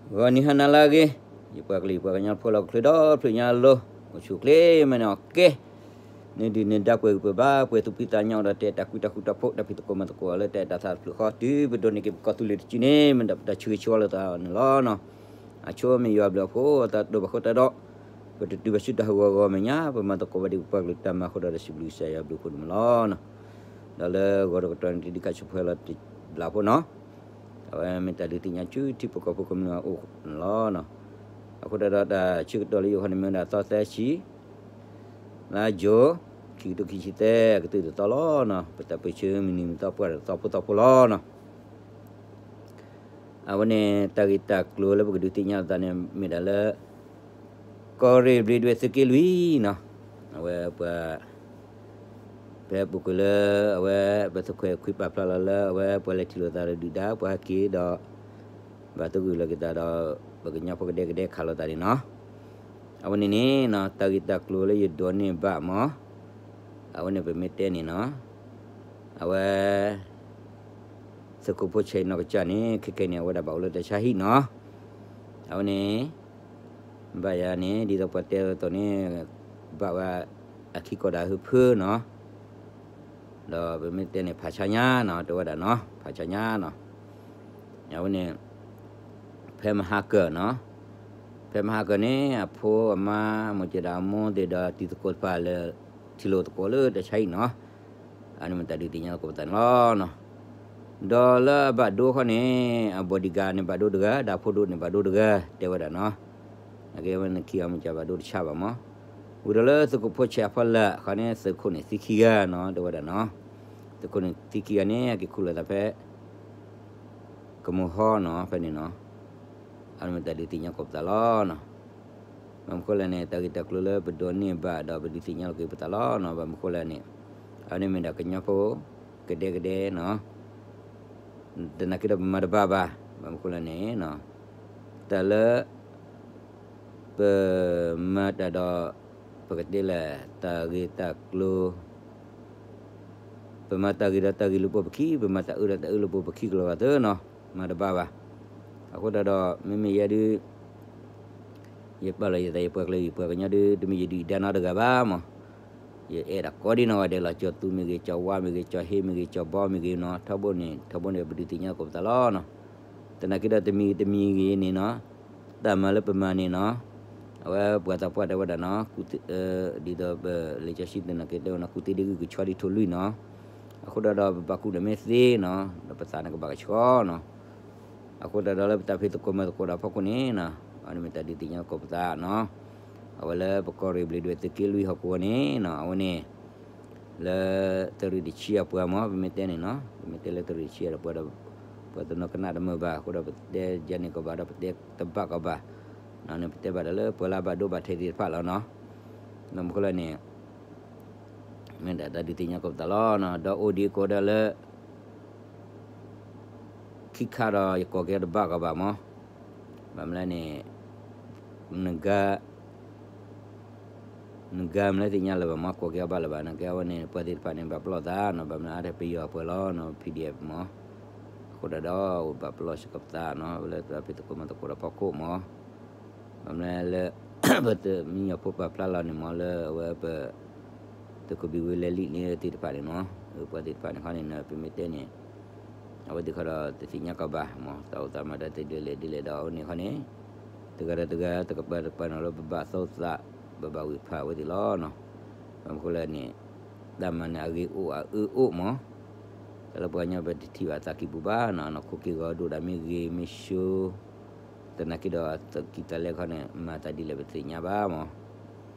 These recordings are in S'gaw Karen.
ဂီၤနံၤဟါနၤလၢအဂ့ၤ, ယပှၤကလုာ်ယပှၤကညီဖိလီၤကချုးဒီဖျၢၣ်ညါလိၤ, အိၣ်ဆူၣ်အိၣ်ချ့မ့ၢ်န့ၣ်အီၤကဲ, န့ၣ်ဒုးန့ၣ်ဒါပှဲၤဂံၢ်ပှဲၤဘါ ပှဲၤသူၣ်ဖှံသးညီဒီး တဲတၢ်ကွံတၢ်ဃူတၢ်ဖိး တၢ်ဖံးသကိးမၤသကိးလၢတၢ်အဲၣ်တၢ်သးတဖျၢၣ်ဃီ တုၤပဒိးန့ၢ်က့ၤပကီၢ်သူလ့ၤတစုန့ၣ် မ့ၢ်ဒၣ်ပတၢ်ဆၢဂ့ၤဆၢဝါလိာ်သးန့ၣ်လီၤ. အဆိမ့ၢ်ယွၤဘျုးအဃိ အတၢ်တိာ်ဘၣ်ဃိတၢ်ဒီး ပတတုၤဘၣ်ဆူတၢ်ဟးဂီၤဂီၤမဲာ်ညါ ပမၤသကိးဘၣ်ဒံးပပှၤကလုာ်တၢ်မၤအဃိဒီး ဒီးစံးဘျုးကစၢ်ယွၤဘျုးအဃိန့ၣ်မ့ၢ်လီၤ. ဒီးလၢဂီၤတကတီၢ်န့ၣ် တဒုးခးဆူၣ်ပှဲၤလီၤတဘျီဖိနီၤ, အဝဲမ့ၢ်တၢ်ဒုးသ့ၣ်ညါဆူထံဖိကီၢ်ဖိကမျၢၢ်အအိၣ်န့ၣ်လီၤ. အဃိတၢ်ဒီးတၢ်ဆၢကတီၢ်လၢယိၤဟၣ်န့ၣ်မ့ၢ်ဝဲဒၣ်သီသၢဆံ လါယူၤ ခံကထိခံဆံသၢ အကတၢၢ်တသီလီၤနီၤ, ပတၢ်ပၢဆှၢမုၢ်နံၤမုၢ်သီပှၢ်ဒီးသီဖိသီဖိလီၤနီၤ. အဝဲန့ၣ် တၢ်ဂ့ၢ်တၢ်ကျိၤလၢပကဒုးသ့ၣ်ညါလိာ်သးန့ၣ် မ့ၢ်ဒၣ်လၢ ကီၢ်ရ့ၣ်ဘျ့းဒဝဲၢ်သုးက့လွံၢ်နီၤ, အဝဲပှၤ ဖဲပူၤကွံာ်လၢ အဝဲပသုးခွဲးခွံပာ်ဖျါလီၤလၢ အဝဲပှၤလဲၤထံၣ်လိာ်သးဒီးဒုၣ်ဒါ ပှၤဟဲက့ၤဒီး ဘၣ်သဂၢၢ်လိာ်က့ၤသးဒီး ပကညီဖိကဒဲကဒဲခးလိာ်သးန့ၣ်နီၤ. အဝဲန့ၣ်န့ၣ်နီၤ တၢ်ဂ့ၢ်တၢ်ကျိၤလၢယဒိးန့ၢ်ဘၣ်မး အဝဲန့ၣ်ပမ့ၢ်တဲန့ၣ်နီၤ, အဝဲ သုးခိၣ်ဖိဆဲးနီၢ်ကစၢ်န့ၣ် ခဲကဲန့ၣ် အဝဲဒၣ်ဘၣ်အိၣ်လၢတၢ်ဆါဟံၣ်နီၤ. အဝဲန့ၣ် ဘၣ်ယၤန့ၣ် ဒ်သိးပှၤတဲအသိးန့ၣ် ဘၣ်ဝဲအခံကီၢ်ဒၣ်ဟုဖၢနီၤ, ဒီးပမ့ၢ်တဲန့ၣ် ဖးဆါညါနီၤ တဲဝဲဒၣ်နီၤ ဖးဆါညါနီၤ. အဝဲန့ၣ် ဖဲမဟါကၢၢ်နီၤ, ဖဲမဟါကၢၢ်န့ၣ် အဖိအမါ မိၢ်ကဲဒီးအမိၢ်သ့ၣ်ဒီးတံၤသကိးတဖၣ်လၢ ထံၣ်လိာ်သကိးလၢတၢ်ဆါဟံၣ်နီၤ. အန့ၣ်မ့ၢ်တၢ်ဒုးသ့ၣ်ညါသကိးပသးန့ၣ်လီၤနီၤ. ဒီးလၢအဘၣ်ဒိခီန့ၣ် အ bodyguard န့ၣ်ဘၣ်ဒိတဂၤ ဒီးအဖိဒိၣ်န့ၣ်ဘၣ်ဒိတဂၤ တဲဝဲဒၣ်နီၤ. အကဲဝဲန့ၣ်ခံဂၤမ့ၢ်ကဘၣ်ဒိတဆါဘၣ်မး. ဝံၤဒီးလၢသုးခိၣ်ဖိဆဲးအဖီလာ်ခီန့ၣ် သုးခိၣ်န့ၣ်သံခံဂၤနီၤ တဲဝဲဒၣ်နီၤ. သုးခိၣ်န့ၣ်သံခံဂၤန့ၣ် အက့ၤခူၣ်လိာ်သးဖဲ ကမူၤဟီနီၤ ဖဲန့ၣ်နီၤ. အန့ၣ်မ့ၢ်တၢ်ဒုးသ့ၣ်ညါသကိးပသးလီၤနီၤ. ဘၣ်မနုၤဃိလဲၣ်န့ၣ် တၢ်ဂ့ၢ်တၢ်ကျိၤလၢပဒိးန့ၢ်ဘၣ်ဒီးပဒုးသ့ၣ်ညါလိာ်က့ၤပသးလီၤနီၤ. ဘၣ်မနုၤဃိလဲၣ်န့ၣ် အန့ၣ်မ့ၢ်ဒၣ်ကညီဖိ ကဒဲကဒဲနီၤ. သနာ်က့ဒီးပမၤတဘၣ်ဘၣ်. ဘၣ်မနုၤဃိလဲၣ်န့ၣ် တၢ်လၢ ပမၤတၢ်ဒီး ပကတဲလဲၣ် တၢ်ဂ့ၢ်တၢ်ကျိၤ ပမၤတၢ်ဂ့ၤဒီးတၢ်ဂ့ၤလူၤပိာ်ပခံ, ပမၤတၢ်အၢဒီးတၢ်အၢလူၤပိာ်ပခံကလီၤဂာ်သၢနီၤ, မၤတဘၣ်ဘၣ်. အဃိသတးဒီး မ့မ့ၢ်ယဲဒုး ယပာ်လီၤယသး ယပှၤကလုာ် ယပှၤကညီဒုး တမ့ၢ်ယဒုၣ်ယဒါနီတဂၤဘၣ်မး. ယအဲၣ်ဒၣ်ကိးဒံနီၢ်ဂၤဒဲးလီၤ. ကၠီၤသူမ့ၢ်ဂ့ၤ, ကၠီၤဝါမ့ၢ်ဂ့ၤ, ကၠီၤဟ့မ့ၢ်ဂ့ၤ, ကၠီၤဘီမ့ၢ်ဂ့ၤနီၤ, ထီဘိန့ၣ် ထီဘိန့ၣ် ပဒုးသ့ၣ်ညါသကိးပသးလီၤနီၤ. သနာ်က့ဒီးတမံၤတမံၤဂ့ၤန့ၣ်နီၤ, တၢ်မၤလၢပမၤန့ၣ်နီၤ, အဝဲပှၤသးပှၢ်တဲဝဲဒၣ်နီၤ, ဒ်သိးပလံာ်စီဆှံသနာ်က့တဲဝဲနီၤ, ကူၣ်သ့ဒ့ဂုၢ်ကဆီဒံးထိၣ်လွံၢ်နီၤ. အဃိသတးဒီးပဘၣ်ကူၣ်န့ၣ်မ့ၢ်သ့နီၤ, ဒီးပသးန့ၣ်ကဘၣ်ကဆှီနီၤ. အဃိသတးဒီးလၢပတၢ်ဖံးသကိးမၤသကိးဒီးဖီခိၣ်န့ၣ်နီၤ, အန့ၣ်မ့ၢ်တၢ်ဒုးသ့ၣ်ညါသကိးပသးနီၤ. အဝဲလၢပကီၢ်ရ့ၣ်ဘျ့းဒဝဲၢ်သုးက့လွံၢ်ဟီၣ်ကဝီၤန့ၣ်နီၤ, အဝဲန့ၣ် လၢသုးရ့ၣ်တဆံအပှၤမး ပမ့ၢ်တဲန့ၣ်နီၤ, ပမ့ၢ်တဲလၢသုးရ့ၣ်တဆံအပှၤဒီး ပှၤတနီၤကနၣ်တမုာ်ဘၣ်အဃိဒီး ပတဲယဲန့ၣ်ကဘၣ်ဒီးပတဲတဘၣ်ကဘၣ်, န့ၣ်ပတဲဘၣ်ဒီးလၢပှၤလၢအဘၣ်ဒိဘၣ်ထံးသ့ၣ်တဖၣ်လီၤနီၤ. ဘၣ်မနုၤဃိလဲၣ်န့ၣ် မ့ၢ်ဒၣ်တၢ်ဒုးသ့ၣ်ညါသကိးပသးလီၤနီၤ, ဒီးအိၣ်ဒံးကိးဒၣ်လၢ ခံခါဒီးယကိးက့ၤတဘၣ်ကဘၣ်မး, ဘၣ်မနုၤလဲၣ်န့ၣ် နဂၤ နဂၤမ့ၢ်လၢသ့ၣ်ညါလၢၤဘၣ်မး ကိးက့ၤအီၤဘၣ်လၢၤဘၣ်, နကဲအဝဲန့ၣ် ပှၤသ့ၣ်တဖၣ်န့ၣ် ဘၣ်ပလီၢ်သးနီၤ, ဘၣ်မနုၤအါတက့ၢ်ပယီၤပှၤလီၤနီၤ PDF မး, အဃိဒၣ်ဒီး ဘၣ်ပလီၢ်စ့ၢ်ကီးပသးနီၤ, လၢတၢ်ဖံးသကိးမၤသကိးဒီးဖီခိၣ်မး, ဘၣ်မနုၤလၢ ပတမံညီၤဖိပာ်ဖျါလီၤန့ၣ်မး လၢအဝဲပ သုးခိၣ်ဘံၣ်ဝ့လဲၤလံန့ၣ်သ့ၣ်တဖၣ်န့ၣ်နီၤ, ပှၤသ့ၣ်တဖၣ်န့ၣ်ခီန့ၣ် ပမ့ၢ်တဲန့ၣ် အဝဲသ့ၣ်ခီဒီးတသ့ၣ်ညါကီးဘၣ်မး, တၢ်အိၣ်သးမၤတၢ်သ့ဒ်လဲၣ်ဒ်လဲၣ်ဒီးအဝဲန့ၣ်ခီန့ၣ် တဂၤဒီးတဂၤ တကပၤတကပၤန့ၣ်လၢပဘၣ်သီသး ပဘၣ်ဝံၢ်ဖးဝဲသ့ၣ်လီၤနီၤ. ဘၣ်မနုၤဃိလဲၣ်န့ၣ် တၢ်မၤန့ၣ်အဂ့ၤအိၣ်အအၢအိၣ်မး, တၢ်လၢပှၤကညီပတထံၣ်ဘၣ်သးကံၢ်ပူၤဘၣ်နီၤ, နီၢ်ခိက့ၢ်ဂီၤဒိၣ်ဒၣ်မ့ၢ်ဂ့ၤမ့ၢ်ဆိ သနာ်က့ဒီးအသးကံၢ်သးလဲခီန့ၣ် မၤတၢ်ဒ်လဲၣ်ပတသ့ၣ်ညါဘၣ်မး.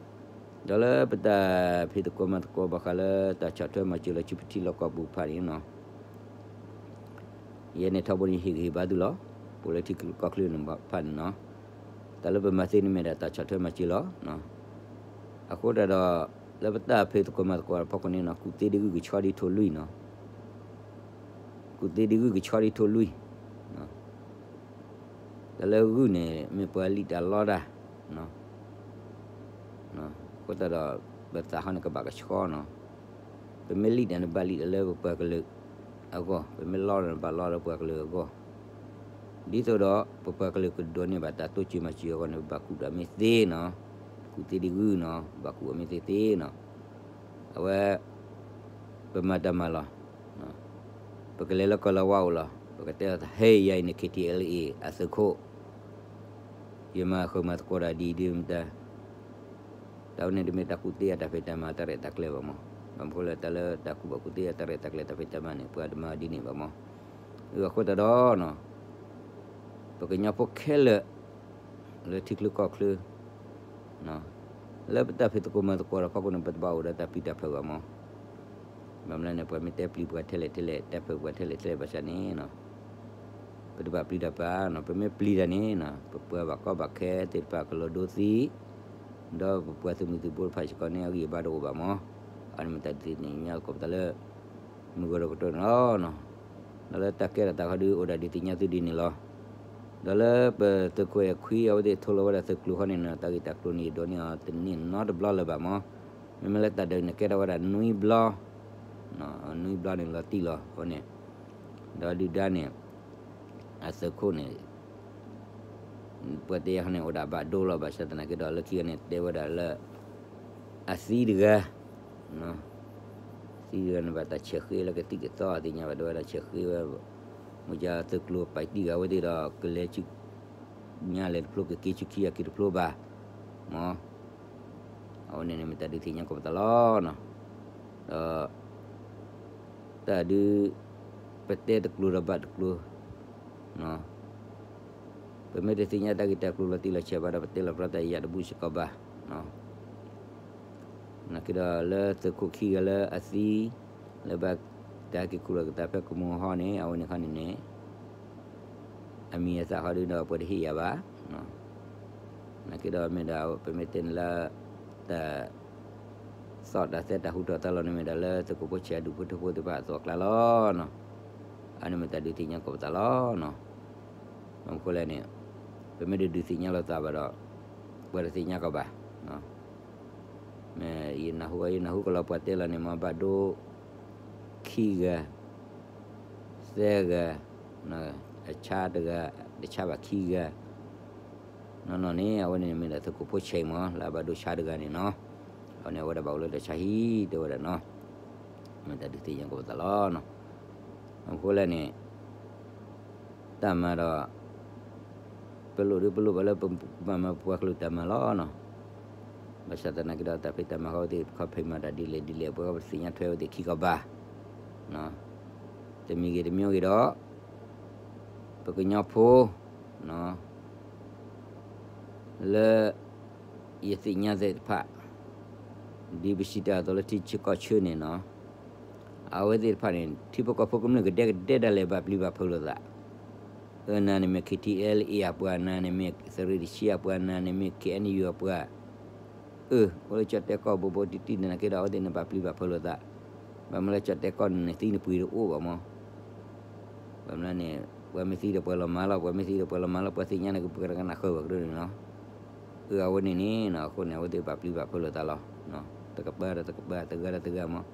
ဒီးလၢပတၢ်ဖံးသကိးမၤသကိးဘၣ်ဃးလၢတၢ်ဆီၣ်ထွဲမၤစၢၤလၢထံဖိထံလီၢ်ကီၢ်ပူၤတဖၣ်န့ၣ်နီၤ, ယဲန့ၣ်ထီဘိန့ၣ်ဟ့ၣ်ဂံၢ်ဟ့ၣ်ဘါသုလီၤ, ပအိၣ်လၢထံကီၢ်ချၢန့ၣ်တဖၣ်န့ၣ်နီၤ, တၢ်လၢပမၤသ့န့ၣ်မ့ၢ်ဒၣ်တၢ်ဆီၣ်ထွဲမၤစၢၤလီၤ. အဃိတၢ်ဒီး လၢပတၢ်ဖံးသကိးမၤသကိးဖီခိၣ်န့ၣ်နီၤ ကူၣ်သ့ဒ့ဂုၢ်ကဆီဒံးထိၣ်လွံၢ်နီၤ, ကူၣ်သ့ဒ့ဂုၢ်ကဆီဒံးထိၣ်လွံၢ် တၢ်လၢဂုၢ်န့ၣ် မ့ၢ်ပှၤလံၣ်တၢ်လီတၢ်, အဃိသတးဒီး ပသးဟီန့ၣ်ကဘၣ်ကဆှီနီၤ, ပမ့ၢ်လံၣ်တၢ်န့ၣ် ဘၣ်လံၣ်တၢ်လၢပပှၤကလုာ်အဂီၢ်, ပမ့ၢ်လီတၢ်န့ၣ် ဘၣ်လီလၢပှၤကလုာ်အဂီၢ်, ဒ်သိးဒီး ပပှၤကလုာ်ကဒိးန့ၢ်ဘၣ်တၢ်တိစၢၤမၤစၢၤအဂီၢ်န့ၣ် ပဘၣ်ကူၣ်တၢ်မ့ၢ်သ့နီၤ, ကူၣ်သ့ဒံးဂုၢ်နီၤ, ဘၣ်ကူၣ်အီၤမ့ၢ်သ့သ့နီၤ, အဝဲ ပမၤတၢ်မၤလီၤ. ပကလဲၤလၢကီၢ်လၢဝါအိၣ်လီၤ. ပကတဲလီၤသး ဟဲယၤအံၤန့ၣ် ခ့ထံအ့လအ့ၣ် အသုးခိၣ် ယမၤဃုာ်မၤသကိးတၢ်ဒ်အံၤဒ်မတၤ, တၢ်ဝဲန့ၣ်တမ့ၢ်တၢ်ကူၣ်သ့အတၢ်ဖံးတၢ်မၤတၢ်ရဲၣ်တၢ်ကျဲၤဘၣ်မး. ဘၣ်မနုၤဃိလဲၣ် တၢ်လၢတၢ်ကူၣ်ဘၣ်ကူၣ်သ့အတၢ်ရဲၣ်တၢ်ကျဲၤတၢ်ဖံးတၢ်မၤန့ၣ် ပှၤတမၤဒ်န့ၣ်ဘၣ်မး. အဃိသတးဒီးနီၤ ပကညီဖိခဲလၢာ် လၢထံချၢကီၢ်ချၢ လၢပတၢ်ဖံးသကိးမၤသကိးတၢ်ဖီခိၣ်န့ၣ် ပတဘၣ်အိၣ်ဒီးတၢ်ပျံၤတၢ်ဖုးဘၣ်မး. ဘၣ်မနုၤလဲၣ်န့ၣ် ပှၤမ့ၢ်တဲပျံၤပှၤထဲလဲၣ်ထဲလဲၣ် တဲဖုးပှၤထဲလဲၣ်ထဲလဲၣ်ဘၣ်ဆၣ်န့ၣ် ပတဘၣ်ပျံၤတၢ်ပာ်နီၤ. ပမ့ၢ်ပျံၤတၢ်န့ၣ် ပပှၤဘၣ်ကီဘၣ်ခဲသ့ၣ်တဖၣ်ကလီၤဒိသံ ဒီးပပှၤသုးမုၢ်သံၣ်ဘိတဖၣ်စ့ၢ်ကီးန့ၣ် အဂံၢ်အဘါတအိၣ်ဘၣ်မး. အန့ၣ်မ့ၢ်တၢ်ဒုးသ့ၣ်ညါသကိးပသးလၢ မုၢ်ဂီၤဒီးကတီၢ်န့ၣ်လီၤ. ဒီးလၢတၢ်ကဲထီၣ်သးခီဒုး အိၣ်ဒၣ်ဒုးသ့ၣ်ညါသုဒ်န့ၣ်လီၤ. ဒီးလၢပသုးခိၣ်အဲၣ်ခွံအဝဲသ့ၣ်ထိးလီၤဝဲဒၣ်သုးကျိၤခီန့ၣ်နီၤ တၢ်ဂ့ၢ်တၢ်ကျိၤန့ၣ် ယဒိးန့ၢ်အီၤတန့ၢ်နီတဘျီလၢၤဘၣ်မး. မ့မ့ၢ်လၢတၢ်ဒုးန့ၣ်ကဲထီၣ်ဝဲဒၣ်နွံဘျီ နွံဘျီန့ၣ်လီၤတံၢ်လီၤအဃိန့ၣ်, ဒီးဒုၣ်ဒါန့ၣ် အသုးခိၣ်န့ၣ် ပှၤတဲယၤခီန့ၣ် အိၣ်ဒၣ်ဘၣ်ဒိလီၤ. ဘၣ်ဆၣ်သနာ်က့ဒီးလၢခံကန့ၣ် တဲဝဲဒၣ်လၢ အသံတဂၤ သံတဂၤန့ၣ်ဘၣ်တၢ်ဆဲးဃ့လၢကသံၣ်ကသီအသ့ၣ်ညါဘၣ် တဲဝဲဒၣ်ဆဲးဃ့ဝဲ မ့ၢ်ကသုးကျိၤပာ်တံၢ်ဂၤဝဲသ့ၣ်ဒီး ကလဲၤဆူညါလဲၤတဖျိ ကက့ၤဆူခံအက့ၤတဖျိဘၣ်မး. အဝဲန့ၣ်န့ၣ်မ့ၢ်တၢ်ဒုးသ့ၣ်ညါကိးပသးလီၤ. ဒီး တၢ်ဒုး ပတဲတကျိၤဒီးဘၣ်တကျိၤ ပမ့ၢ်တသ့ၣ်ညါတၢ်ဂ့ၢ်တၢ်ကျိၤလီၤတံၢ်လီၤဆဲးဘၣ်ဒီး ပတဲလီၤပြၢတၢ်ယၤတဘူၣ်စ့ၢ်ကီးဘၣ်. နာ်က့ဒီးလၢသုးခိၣ်ခံဂၤလၢအသံ လၢဘၣ်တၢ်ဟဲက့ၤခူၣ်လီၤက့ၤသးဖဲကမူၤဟီန့ၣ် အဝဲန့ၣ်ခီန့ၣ်န့ၣ် အမံၤအသၣ်ဃီဒုဒီးပှၤတဟ့ၣ်ယၤဘၣ်. နာ်က့ဒီးမ့ၢ်ဒီးပမ့ၢ်တဲန့ၣ်လၢ တၢ် သီၣ်တၢ်သဲတၢ်ဟူထီၣ်သါလီၤန့ၣ်မ့ၢ်ဒီးလၢသုးခိၣ်ဖိဆဲး အဒူၣ်ဖိထၢဖိသ့ၣ်တဖၣ်အသိးအကျါလီၤ. အန့ၣ်မ့ၢ်တၢ်ဒုးသ့ၣ်ညါကိးပသးလီၤ. ဘၣ်မနုၤဃိလဲၣ်န့ၣ် ပမ့ၢ်တဒုးသ့ၣ်ညါလိာ်သးဘၣ်ဒီး ပှၤတသ့ၣ်ညါကီးဘၣ်. မ့ၢ်ယနၢ်ဟူ ယနၢ်ဟူကလီၤပှၤတဲလီၤန့ၣ် မ့ၢ်ဘၣ်ဒိ ခံဂၤ သၢဂၤ အဆါတဂၤ တဆါဘၣ်ခံဂၤ နီၢ်နီၢ်န့ၣ် အဝဲန့ၣ်မ့ၢ်ဒၣ်သုးခိၣ်ဖိဆဲးမး လၢအဘၣ်ဒိဆါတဂၤန့ၣ်နီၤ. အဝဲန့ၣ်အဝဲဒၣ်ဘၣ်အိၣ်လၢတၢ်ဆါဟံၣ်တဲဝဲဒၣ်နီၤ. မ့ၢ်တၢ်ဒုးသ့ၣ်ညါကိးပသးလီၤနီၤ. အဃိလဲၣ်န့ၣ် တၢ်မၤဒီး ပလိၣ်ဒုပလိၣ်ဘၣ်လၢပမၤပှၤကလုာ်တၢ်မၤလီၤနီၤ. ဘၣ်ဆၣ်သနာ်က့ဒီးတၢ်ဖံးတၢ်မၤဃီဝဲသ့ၣ် ခီဖံးမၤတၢ်ဒ်လဲၣ်ဒ်လဲၣ် ပှၤကပသ့ၣ်ညါထွဲဝဲသ့ၣ်ခံကီးဘၣ်. တမံၤဂ့ၤတမံၤဂ့ၤဒီး ပကညီဖိ လၢ ယသ့ၣ်ညါသ့ၣ်တဖၣ် ဒ်ပစံးတၢ်အသိးလၢထံဆၢကီၢ်ဆၢန့ၣ်နီၤ, အဝဲသ့ၣ်တဖၣ်န့ၣ် ထံဖိကီၢ်ဖိကမျၢၢ်ကဒဲကဒဲဒၣ်လဲာ် ဘၣ်ပျံၤဘၣ်ဖုးလိာ်သး. အၢ နၤန့ၣ်မ့ၢ် ခ့ထံအဲလ်အ့အပှၤ, နၤန့ၣ်မ့ၢ်သုးရ့ၣ်တဆံအပှၤ, နၤန့ၣ်မ့ၢ် ခ့ၣ်အဲၣ်ယူၣ်အပှၤ. အၢ အိၣ်လၢကၠီၣ်တဲၣ်ကီၢ်ဘိဘိတံၢ်တံၢ်နာ်က့ဒီး အဝဲသ့ၣ်န့ၣ်ဘၣ်ပျံၤဘၣ်ဖုးလိာ်သး. ဘၣ်မနုၤလၢကၠီၣ်တဲၣ်ကီၢ်န့ၣ် နသံနပှ့ၤတအိၣ်ဘၣ်မး. ဘၣ်မနုၤန့ၣ် ပှၤမ့ၢ်သံဒီးပှၤလီၤမၤလီၤ, ပှၤမ့ၢ်သံဒီးပှၤလီၤမၤလီၤ, ပှၤသ့ၣ်ညါန့ၣ် ပှၤကနၣ်ဃုာ်ဘၣ်ကရၢန့ၣ်လီၤ. အၢ အဝဲန့ၣ်န့ၣ် အဃိန့ၣ် အဝဲသ့ၣ်ဘၣ်ပျံၤဘၣ်ဖုးလိာ်သးလီၤ. တကပၤဒီးတကပၤ တဂၤဒီးတဂၤမး.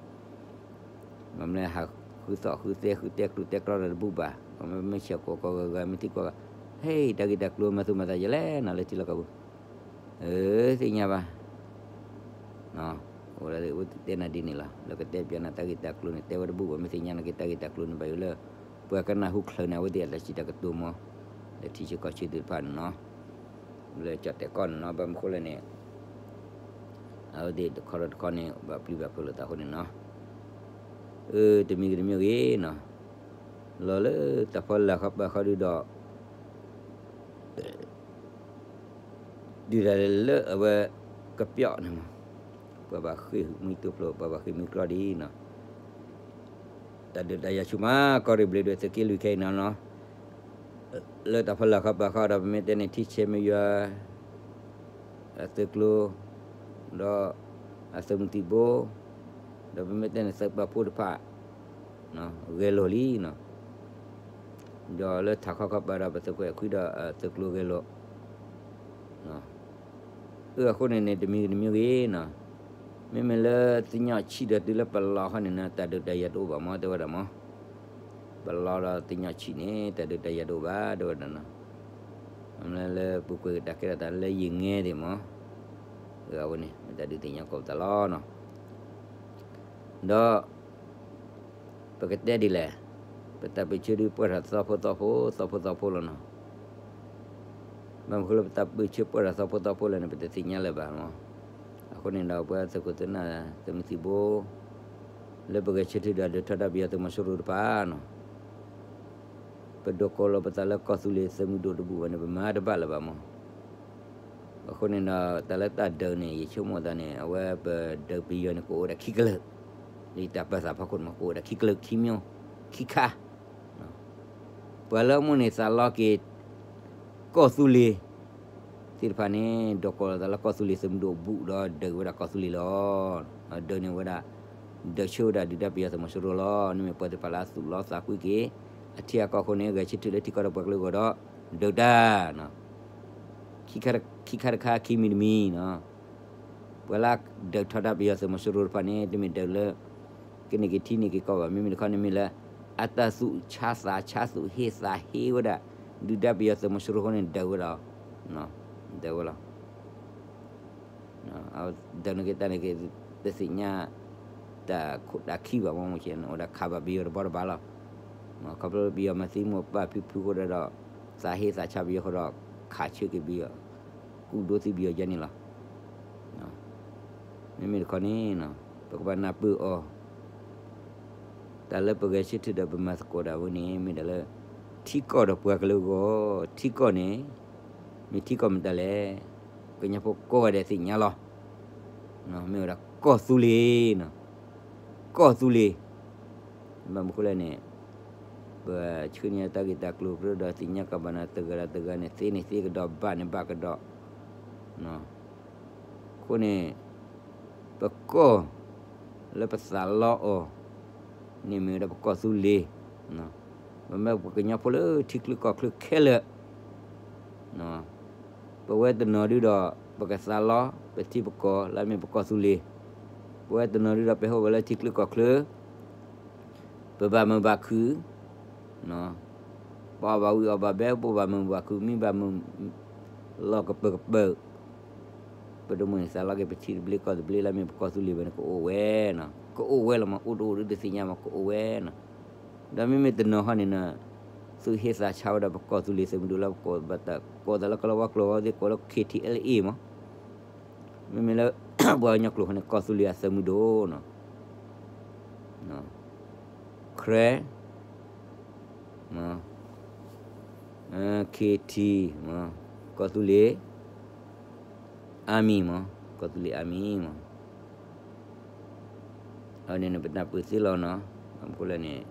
ဘၣ်မနုၤဟးဃုသီၣ်ဃုသဲ ဃုတဲကျိၤတဲကျီဒီးတဘူၣ်ဘၣ်. ပမ့ၢ်ဆဲးကိးကိးဂၤဂၤ မ့ၢ်သံကိးဂၤ, ဟဲ တၢ်ဂ့ၢ်တၢ်ကျိၤမၤသူၣ်မၤသးယလဲၣ်နီၤ လၢထံလီၢ်ကီၢ်ပူၤ. အၢ သ့ၣ်ညါဘၣ်. အိၣ်ဒီးအိၣ်တဲနၤဒ်န့ၣ်လီၤ. လၢကတဲပျးနၤတၢ်ဂ့ၢ်တၢ်ကျိၤန့ၣ် တဲဝဲတဘူၣ်ဘၣ်, မ့ၢ်သ့ၣ်ညါနာ်က့ တၢ်ဂ့ၢ်တၢ်ကျိၤန့ၣ် ဘၣ်ယိၣ်လၢ ပှၤကနၢ်ဟူချုးန့ၣ် အဝဲသ့ၣ်အတၢ်စံးတၢ်ကတိၤမး လၢထံဆၢကီၢ်ဆၢသ့ၣ်တဖၣ်န့ၣ်နီၤ. လၢကၠီၣ်တဲၣ်ကီၢ်န့ၣ်နီၤ, ဘၣ်မနုၤဃိလဲၣ်န့ၣ် အဝဲသ့ၣ်တခီဒီးတခီန့ၣ် ဘၣ်ပျံၤဘၣ်ဖုးလိာ်သးအဃိန့ၣ်နီၤ. အၢ တမံၤဂ့ၤတမံၤဂ့ၤနီၤ, လီၤလၢတၢ်ဖီလာ်ခီပၤခီဒုဒီး ဒုၣ်ဒါလၢအဝဲကပျီန့ၣ်မး, ပှၤဘၣ်ဃ့ၢ်မှံတိဖျိ ပှၤဘၣ်ဃ့ၢ်မှံကျီဒ်အံၤနီၤ. တၢ်ဒုးတၢ်ယၤဆူၣ်မး ကီၢ်ရ့ၣ်ဘျ့းဒွဲၣ်သုးက့လွံၢ်ခဲအံၤနီၤနီၤ, လၢတၢ်ဖီလာ်ခီပၤခီဒီး ပမ့ၢ်တဲန့ၣ် ထံဆဲးမ့ၢ်ယွၤ အသုးကျိၤ ဒီးအသုးမုၢ်သံၣ်ဘိ ဒီးပမ့ၢ်တဲန့ၣ်သုးပာ်ဖှိၣ်တဖၣ် ဂဲၤလိာ်လံနီၤ. ဒီးလၢထးခီခီပၤဒီး ပသုးခိၣ်အဲၣ်ခွံဒီးသုးကျိၤဂဲၤလိာ် အၢအဃိန့ၣ်န့ၣ် တမံၤဂ့ၤတမံၤဂ့ၤနီၤ, မ့မ့ၢ်လၢသညီၣ်ဆံးဒီးတုၤလၢပလီၢ်ခီန့ၣ်နီၤ တၢ်ဒုးတၢ်ယၤတအိၣ်ဘၣ်မး တဲဝဲဒၣ်မး. ပလီဒီးသ့ၣ်ညါဆံးန့ၣ် တၢ်ဒုးတၢ်ယၤတအိၣ်ဘၣ် တဲဝဲဒၣ်နီၤ. မ့ၢ်လၢပူၤကွံာ်တၢ်ကဲထီၣ်သးလၢယံာ်ငဲသ့ၣ်မး, အဝဲန့ၣ် မ့ၢ်တၢ်ဒုးသ့ၣ်ညါကိးပသးလီၤနီၤ. ဒီး ပကတဲဒ်လဲၣ်, ပတၢ်ပၢၢ်ဆၢဒုးပှဲၤထီၣ်သီဖိသီဖိ သီဖိသီဖိလီၤနီၤ. ဘၣ်မနုၤဃိလၢပတၢ်ပၢၢ်ဆၢပှဲၤထီၣ်သီဖိသီဖိလဲၣ်န့ၣ် ပတသ့ၣ်ညါလၢၤဘၣ်မး. အဃိန့ၣ်ဒီး ပှၤသုးခိၣ်သုးနၢ်သုးမုၢ်သံၣ်ဘိ လၢပဂဲၤဆၢထၢၣ်ဒီးဒုးထီဒါပယီၤသုးမီၤစိရိၤတဖၣ်နီၤ, ပဒိးကိးလီၤပသးလၢကီၢ်သူလ့ၤသုးမုၢ်ဒိၣ်တဘူၣ်ဘၣ်န့ၣ် ပမၤတဘၣ်လၢၤဘၣ်မး. အဃိန့ၣ်ဒီး တၢ်လၢတၢ်ဒုးန့ၣ် ယဆိကမိၣ်သးန့ၣ် အဝဲပဒုးပယီၤန့ၣ် ကအိၣ်ဝဲဒၣ်ခံကလုာ်, လၢတၢ်ပၢၢ်သးဖီခိၣ်န့ၣ်မး ကအိၣ်ဝဲဒၣ်ခံကလုာ် ခံမျိုး ခံခါ ပှၤလၢအမိၣ်န့ၢ်သးလီက့ၤ ကီၢ်သူလ့ၤသ့ၣ်တဖၣ်န့ၣ် ဒိးကိးလီၤသးလၢကီၢ်သူလ့ၤသုးမုၢ်ဒိၣ်အဘူၣ်ဒီးဒုးဝဲဒၣ်ကီၢ်သူလ့ၤလီၤ. ဒုးန့ၢ်ဝဲဒၣ် ဒုးဆၢဝဲဒၣ်ဒုၣ်ဒါပယီၤသုးမီၤစိရိၤလီၤ. န့ၣ်မ့ၢ်ပှၤသ့ၣ်တဖၣ်လၢအသူၣ်လီသးကွံက့ၤ အထံအကီၢ်အဃိန့ၣ် ဂဲၤဆၢထၢၣ်လၢထံကီၢ်ဒီးပှၤကလုာ်အဂီၢ်ဒီး ဒုးတၢ် ခံခါတခါ ခံမံၤတမံၤနီၤ. ပှၤလၢဒုးထီဒါပယီၤသုးမီၤစိရိၤတဖၣ်န့ၣ် တမ့ၢ်ဒုးလၢ ကန့ၢ်က့ၤထံန့ၢ်က့ၤကီၢ်ဘၣ်. မ့မ့ၢ်တခီန့ၣ်မ့ၢ်လၢ အတၢ်သူၣ်ဆါသးဆါ သူၣ်ဟ့သးဟ့ဝဲဒၣ် ဒုၣ်ဒါပယီၤသုးမီၤစိရိၤအဃိန့ၣ် ဒုးဝဲဒၣ် ဒုးဝဲလီၤ. ဒုးန့ၢ်က့ၤတၢ်န့ၣ်က့ၤ တသ့ၣ်ညါ တၢ်ခိၣ်တၢ်ခံဘၣ်မး မ့ၢ်က့ အိၣ်ဒၣ်ခးဘၣ်ပယီၤတဘီတဘၣ်လီၤ. ခီဖျိပယီၤမၤသံမိၢ်ပၢ်ဖံဖုအဃိဒီး သးဟ့သးဆါပယီၤအဃိဒီး ခးဆၢက့ၤပယီၤ ကူၣ်ဒိသံပယီၤယဲန့ၣ်လီၤ. မ့မ့ၢ်တခီန့ၣ် ပကဘၣ်နၢ်ပၢၢ်အီၤ တၢ်လၢပဂဲၤဆၢထၢၣ်ဒီးပမၤသကိးတၢ်ဝဲန့ၣ် မ့ၢ်ဒၣ်လၢ ထံကီၢ်ဒီးပှၤကလုာ်အဂီၢ်, ထံကီၢ်န့ၣ် မ့ၢ်ထံကီၢ်မတၤလဲၣ်, ကညီဖိကိးဂၤဒဲးသ့ၣ်ညါလီၤ. မ့ၢ်ဝဲဒၣ်ကီၢ်သူလ့ၤနီၤ, ကီၢ်သူလ့ၤ ဘၣ်မနုၤဃိလဲၣ်န့ၣ် ပဆှၢန့ၢ်တၢ်ဂ့ၢ်တၢ်ကျိၤ ပဒီးသ့ၣ်ညါကဘၣ်နၤ တဂၤဒီးတဂၤန့ၣ် သ့န့ၣ်သ့ကဒီး ဘၣ်န့ၣ်ဘၣ်ကဒီး အဃိန့ၣ် ပကီၢ်လၢပသးလီအီၤန့ၣ် မ့ၢ်ဝဲဒၣ်ပကီၢ်သူလ့ၤ, ပမ့ၢ်ပကညီဖိလၢထံချၢကီၢ်ချၢခဲလၢာ် ပဝဲတနီၤဒုဒီး ပကသးလီ ပထံပကီၢ်လၢအမ့ၢ်ပကီၢ်သူလ့ၤ, ပဝဲတနီၤဒုဒီး ပဟဲအိၣ်ဝဲလၢထံချၢကီၢ်ချၢ ပဘၣ်မုာ်ဘၣ်ခုၣ်, ပအီၣ်ဘၣ်ဝံၤအီၣ်ဘၣ်ဘဲ ပအိၣ်ဘၣ်မုာ်ဘၣ်ခုၣ် မံဘၣ်မုာ် လီၢ်ကပၢၢ်ကပၢၢ်, ပတမိၣ်န့ၢ်သးလီက့ၤ ပထံတဘျ့ကီၢ်တဘျ့လၢအမ့ၢ်ပကီၢ်သူလ့ၤဝဲန့ၣ် ကအိၣ်ဝဲနီၤ, ကအိၣ်ဝဲလီၤမး အိၣ်တအိၣ်ဒုတသ့ၣ်ညါမး ကအိၣ်ဝဲနီၤ. ဒီးမ့မ့ၢ်တနီၤဟီန့ၣ်နီၤ သူၣ်ဟ့သးဆါဝဲဒၣ်ပကီၢ်သူလ့ၤသုးမုၢ်ဒိၣ်လၢပကိးဘၣ်တၢ် ကိးသးလၢကလီၤဝါကျိာ်ဝဲသ့ၣ် ကိးလၢ KTLA မး, မ့မ့ၢ်လၢ ပှၤကညီကျိာ်ဃိန့ၣ် ကီၢ်သူလ့ၤအသုးမုၢ်ဒိၣ်နီၤ, ခရဲ KT မး, ကီၢ်သူလ့ၤ Army မး, ကီၢ်သူလ့ၤ Army မး, အန့ၣ်န့ၣ် ပနၢ်ပၢၢ်သ့လီၤနီၤ, ဘၣ်မနုၤဃိလဲၣ်န့ၣ်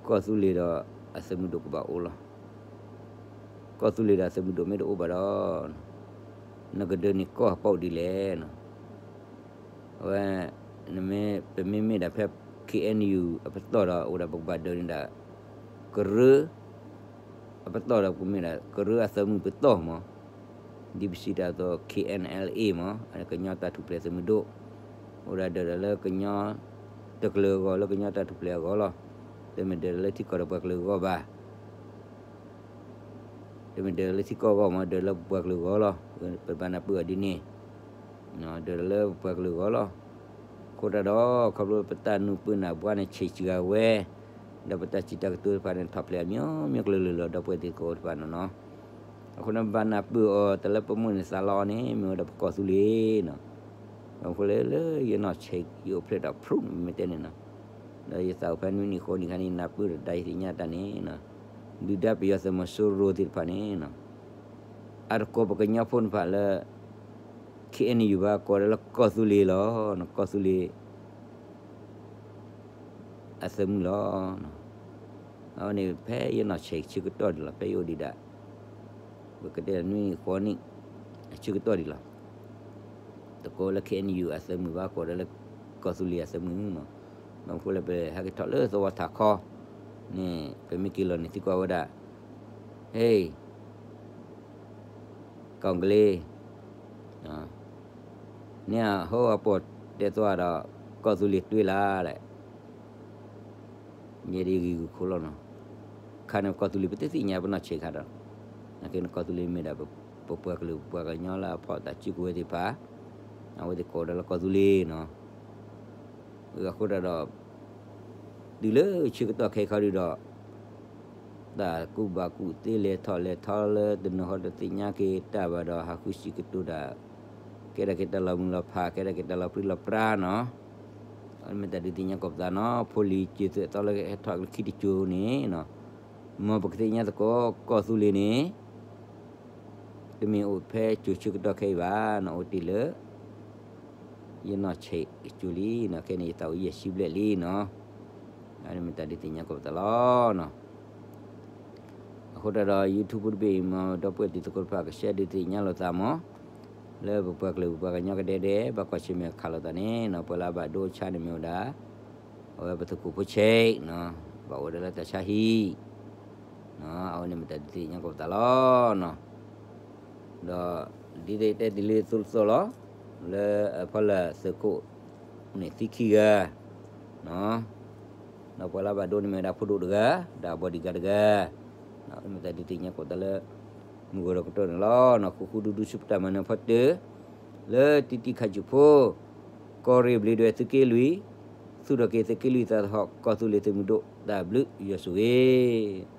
ကီၢ်သူလ့ၤဒီးအသုးမုၢ်ဒိၣ်ကဘၣ်အိၣ်လီၤ. ကီၢ်သူလ့ၤဒီးအသုးမုၢ်ဒိၣ်မ့ၢ်တအိၣ်ဘၣ်ဒီး နကဒုးန့ၢ်ကီၢ်အပီၣ်ဒ်လဲၣ်နီၤ. အဝဲ နမ့ၢ် ပမ့မ့ၢ်ဒၣ်ဖဲ KNU အပတီၢ်ဒီး အိၣ်ဒၣ်ပကဘၣ်ဒုးန့ၢ်ဒၣ် ကရၢ အပတီၢ်ဒီး ပမ့ၢ်ဒၣ်ကရၢအသုးမုၢ်ပတီၢ်မး, ဒ်ပစံးတၢ်အသိး KNLA မး, ကညီတၢ်ထူၣ်ဖျဲးသုးမုၢ်ဒိၣ်, အိၣ်ဒၣ်ဒၢးဒၢးလၢကညီတကလုာ်အဂီၢ် လၢကညီတၢ်ထူၣ်ဖျဲးအဂီၢ်လီၤ. တမ့ၢ်ဒၢးဒၢးလၢထံကီၢ်ဒီးပှၤကလုာ်အဂီၢ်ဘၣ်. တမ့ၢ်ဒၢးလၢထံကီၢ်အဂီၢ်မး ဒၢးလၢပပှၤကလုာ်အဂီၢ်လီၤ. ပဘၣ်နၢ်ပၢၢ်အီၤဒ်န့ၣ်, ဒၢးလၢပပှၤကလုာ်အဂီၢ်လီၤ. အဃိတၢ်ဒီး ခီဖျိပတၢ်နုာ်ပၢၢ်နၢ်ဘှါန့ၣ် ဆံးစှၤဝဲ, ဒီးပတၢ်စံးတၢ်ကတိၤတဖၣ်န့ၣ် ထီၣ်ဖျဲးအမျိုးမျိုးကလုာ်လၢာ်လီၤ ဒီပုၢ်ဝဲၢ်သ့ၣ်ကိးတဖၣ်နီၤနီၤ. အဃိန့ၣ် ဘၣ်နၢ်ပၢၢ်အီၤ တၢ်လၢပမိၣ်န့ၢ်သးလီအီၤန့ၣ် မ့ၢ်ဝဲဒၣ်ပကီၢ်သူလ့ၤနီၤ. အဃိလၢ လၢယနီၢ်ဆံး ယအိၣ်ဖျဲၣ်ထီၣ် proof မ့ၢ်တဲန့ၣ်နီၤ, ဒီးယသးအိၣ်ဖဲနွံနံၣ်ဃိးနံၣ်ခါန့ၣ် နၢ်ပၢၢ်ဒီးတၢ်ယသ့ၣ်ညါတၢ်န့ၣ်နီၤ, ဒုၣ်ဒါပယီၤသုးမီၤစိရိၤသ့ၣ်တဖၣ်န့ၣ်နီၤ အတကိးပကညီဖိန့ၣ်တဖၣ်လၢ KNU ဘၣ် ကိးဒၣ်လၢကီၢ်သူလ့ၤလီၤ, ကီၢ်သူလ့ၤ အသုးမုၢ်လီၤ. အဝဲန့ၣ် ဖဲယနီၢ်ဆံးဆၢကတီၢ်ဒံးလီၤ, ဖဲယအိၣ်ဒံးဒၣ် ပကတဲနွံနံၣ်ဃိးနံၣ် အဆၢကတီၢ်ဒံးလီၤ. တကိးလၢ KNU အသုးမုၢ်ဘၣ် ကိးဒၣ်လၢ ကီၢ်သူလ့ၤအသုးမုၢ်မး, ဘၣ်မနုၤဃိလဲၣ် ပဟဲက့ၤထီၣ်လၢသဝီထးခီန့ၣ် ပမ့ၢ်က့ၤလီၤန့ၣ်သံကွၢ်ဝဲဒၣ်, ဟ့ၣ် ကီၢ်ကလ့, န့ၣ်အဟိအပိာ်တဲသွါဒီး ကီၢ်သူလ့ၤတွ့လၢ်လဲၣ်, ယဲဒၣ်ယဂ့ၢ်ဂီၢ်ခိၣ်လီၤနီၤ, ခါန့ၣ်ကီၢ်သူလ့ၤပတသ့ၣ်ညါပနီၢ်ဆံးခါဒီး, နာ်က့န့ၣ်ကီၢ်သူလ့ၤမ့ၢ်ဒၣ် ပပှၤကလုာ်ပပှၤကညီလၢအဖီၣ်တၢ်စုကဝဲၤသ့ၣ်တဖၣ်, အဝဲသ့ၣ်ကိးဝဲဒၣ်လၢကီၢ်သူလ့ၤနီၤ, အဃိတၢ်ဒီး တုၤလၢဆၢကတီၢ်ခဲအံၤခီဒုဒီး တၢ်ကူၣ်ဘၣ်ကူၣ်သ့လဲၤထီၣ်လဲၤထီလၢတနီၤဃီတသ့ၣ်ညါက့ၤတၢ်ဘၣ်ဒီး ဟးဃုစံးကတိၤတၢ်, ကဲဒၣ်က့ၤတၢ်လီၤမုၢ်လီၤဖး ကဲဒၣ်က့ၤတၢ်လီၤပြံလီၤပြါနီၤ, အမ့ၢ်တၢ်ဒုးသ့ၣ်ညါကိးပသးနီၤ, ဖိလံၤစၢၤသွဲၣ်သီလၢကဟဲထီၣ်လၢခံတစိၤန့ၣ်နီၤ, မ်ပကသ့ၣ်ညါသကိး ကီၢ်သူလ့ၤန့ၣ် တမ့ၢ်အိၣ်ဖဲစိၤဆၢကတီၢ်ခဲအံၤဘၣ်နီၤ, အိၣ်တ့ၢ်လၢ ယနီၢ်ဆံးကစၢ်လံနီၤ, ခဲန့ၣ်ယသးအိၣ်ယဲၢ်ဆံဘျဲၣ်လံနီၤ, အမ့ၢ်တၢ်ဒုးသ့ၣ်ညါကိးပသးလီၤနီၤ. အဃိတၢ်ဒီး YouTube ဖိတဘ့ၣ်အံၤမ့ၢ် ဒီပုၢ်ဝဲၢ်တံၤသကိးတဖၣ်ကဆှဲဒုးသ့ၣ်ညါလိာ်သးမ့ၢ်, လၢပပှၤကလုာ်ပပှၤကညီကဒဲဒဲ ဘၣ်ကွၢ်ဆၢၣ်မဲာ်ခးလိာ်သးန့ၣ်နီၤ, ပှၤလၢအဘၣ်ဒိဆါန့ၣ်မ့ၢ်ဝဲဒၣ် အဝဲပသုးခိၣ်ဖိဆံးနီၤ, ဘၣ်အိၣ်ဝဲဒၣ်လၢတၢ်ဆါဟံၣ်, အဝဲန့ၣ်မ့ၢ်တၢ်ဒုးသ့ၣ်ညါကိးပသးလီၤနီၤ. ဒီးဒ်တဲတ့ၢ်လံသိးသိးလီၤ, လၢအဖီလာ်သုးခိၣ်န့ၣ်သံခံဂၤ, ဒီးပှၤလၢအဘၣ်ဒိန့ၣ်မ့ၢ်ဝဲဒၣ်ဖိဒိၣ်တဂၤ, ဒီးအ bodyguard တဂၤ, မ့ၢ်တၢ်ဒုးသ့ၣ်ညါကိးသးလၢ မုၢ်ဂီၤဒီးကတီၢ်န့ၣ်လီၤ. ဃူဃူဒူဒူဆူပတၢ်မၤနၢၤဖီတၢၢ်, လၢတံတံခးစူၣ်ဖိ, ကီၢ်ရ့ၣ်ဘျ့းဒွဲၣ်သုးက့လွံၢ်, သူၣ်ထီၣ်က့ၤသုးက့လွံၢ်သးသဟီၣ် ကီၢ်သူလ့ၤသုးမုၢ်ဒိၣ် တၢ်ဘျုးယွၤဆိၣ်ဂ့ၤ